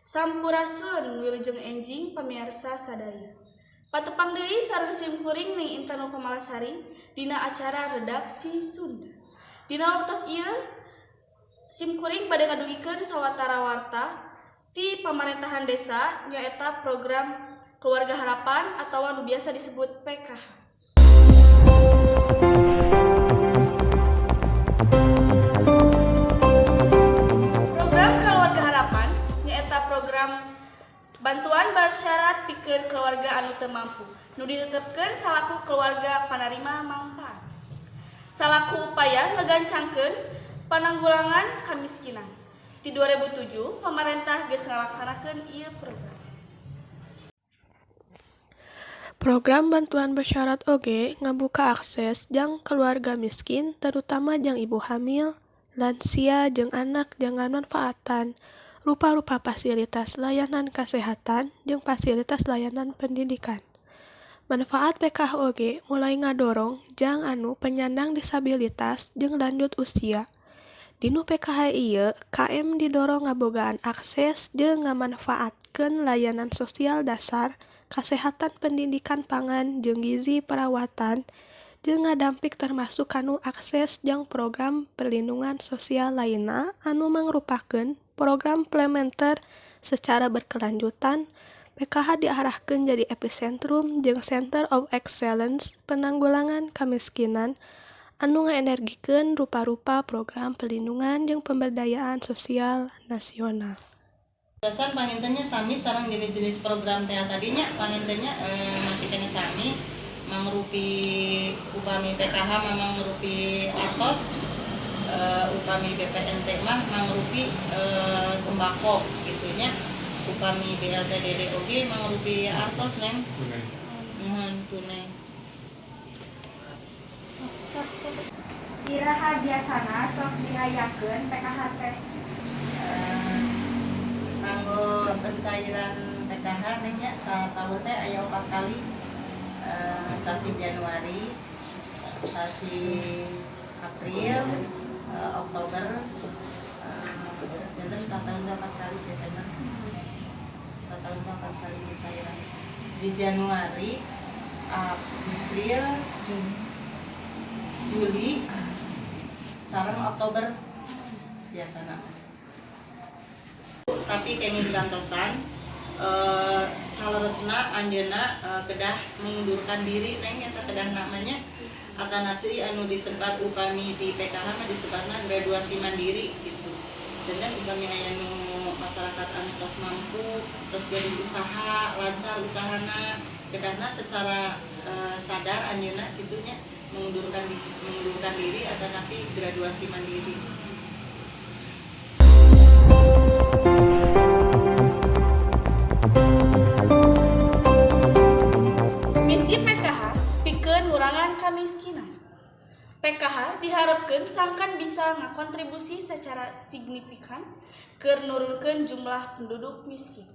Sampurasun, wilujeng enjing pamiarsa sadaya. Patepang deui sareng simkuring Ning Intan Komalasari dina acara Redaksi Sunda. Dina waktos ieu simkuring bade ngadugikeun sawatara warta ti pamarentahan desa, nyaeta program Keluarga Harapan atau anu biasa disebut PKH. Program Keluarga Harapan nyaeta program bantuan bersyarat pikeun keluarga anu teu mampu nu ditetepkeun salaku keluarga panerima manfaat salaku upaya ngegancangkeun pananggulangan kamiskinan. Di 2007 pemerintah geus ngalaksanakeun ieu program. Program bantuan bersyarat oge ngabuka akses jang keluarga miskin, terutama jang ibu hamil, lansia jeung anak jang ngamanfaatan rupa-rupa fasilitas layanan kasehatan jeung fasilitas layanan pendidikan. Manfaat PKH oge mulai ngadorong jang anu penyandang disabilitas jeung lanjut usia. Dinu PKH ieu, KM didorong ngabogaan akses jeung ngamanfaatkeun layanan sosial dasar, kasehatan, pendidikan, pangan jeung gizi, perawatan jeung ngadampik, termasuk kanu akses jang program perlindungan sosial lainna anu mangrupakeun program plementer secara berkelanjutan. PKH diarahkeun jadi epicentrum jeung center of excellence penanggulangan kamiskinan anu ngaenergikeun rupa-rupa program perlindungan jeung pemberdayaan sosial nasional. Terusan panginten nya sami sareng jenis-jenis program teh tadinya, panginten nya masih keneh sami, mangrupi upami PKH mah mangrupi artos, upami BPNT mah mangrupi sembako gitu nya, upami BLT DD oge mangrupi artos, Neng. Tunai. Muhun, tunai. Iraha biasana sok diayakeun PKH teh? Kanggo pencairan PKH, Neng, nya, satahun teh aya 4 kali, sasi Januari, sasi April, Oktober, janten satahun teh 4 kali. Desember. Satahun teh 4 kali pencairan, di Januari, April, Juli sareng Oktober biasana. Tapi kenging bantosan, saleresna anjeunna kedah mengundurkan diri, Neng. Eta kedah namanya atanapi anu disebat, upami di PKH mah disebatna graduasi mandiri gitu. Dan upami aya nu masyarakat anu tos mampu, tos jadi usaha, lancar usahana, kedahna secara sadar anjeunna kitu nya mengundurkan diri atanapi graduasi mandiri. Misi PKH pikeun ngurangan kamiskinan. PKH diharapkeun sangkan bisa ngakontribusi secara signifikan keur nurunkeun jumlah penduduk miskin.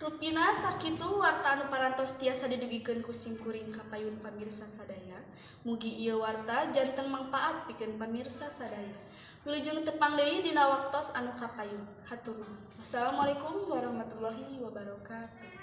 Rupina sakitu warta anu parantos tiasa didugikeun ku simkuring ka payun pamirsa sadaya. Mugi ieu warta janten mangpaat pikeun pamirsa sadaya. Wilujeng tepang deui dina waktos anu kapayun. Hatur nuhun. Wassalamualaikum warahmatullahi wabarakatuh.